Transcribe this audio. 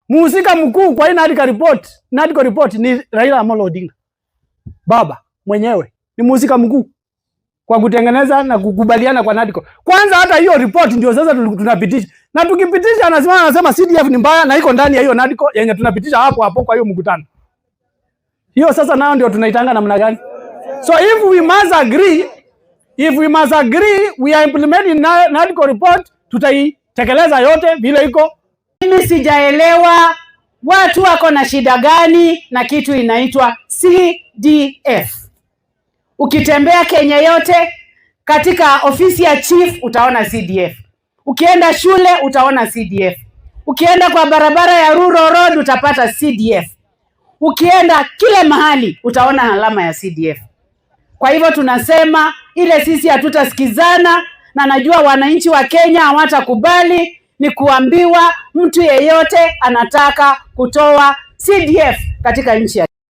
Muhusika mkuu kwa hii NADCO report, NADCO report ni Raila Amolo Odinga. Baba mwenyewe ni muhusika mkuu kwa kutengeneza na kukubaliana kwa NADCO. Kwanza hata hiyo report ndio sasa tunapitisha. Na tukipitisha anasema CDF ni mbaya na iko ndani ya hiyo NADCO yenye tunapitisha hapo hapo kwa hiyo mkutano. Hiyo sasa nao ndio tunaitanga namna gani? So if we must agree we are implementing NADCO report, tutaitekeleza yote vile iko. Mimi sijaelewa watu wako na shida gani na kitu inaitwa CDF. Ukitembea Kenya yote, katika ofisi ya chief utaona CDF. Ukienda shule utaona CDF. Ukienda kwa barabara ya Rural Road utapata CDF. Ukienda kila mahali utaona alama ya CDF. Kwa hivyo tunasema ile sisi hatutasikizana, na najua wananchi wa Kenya hawatakubali ni kuambiwa mtu yeyote anataka kutoa CDF katika nchi ya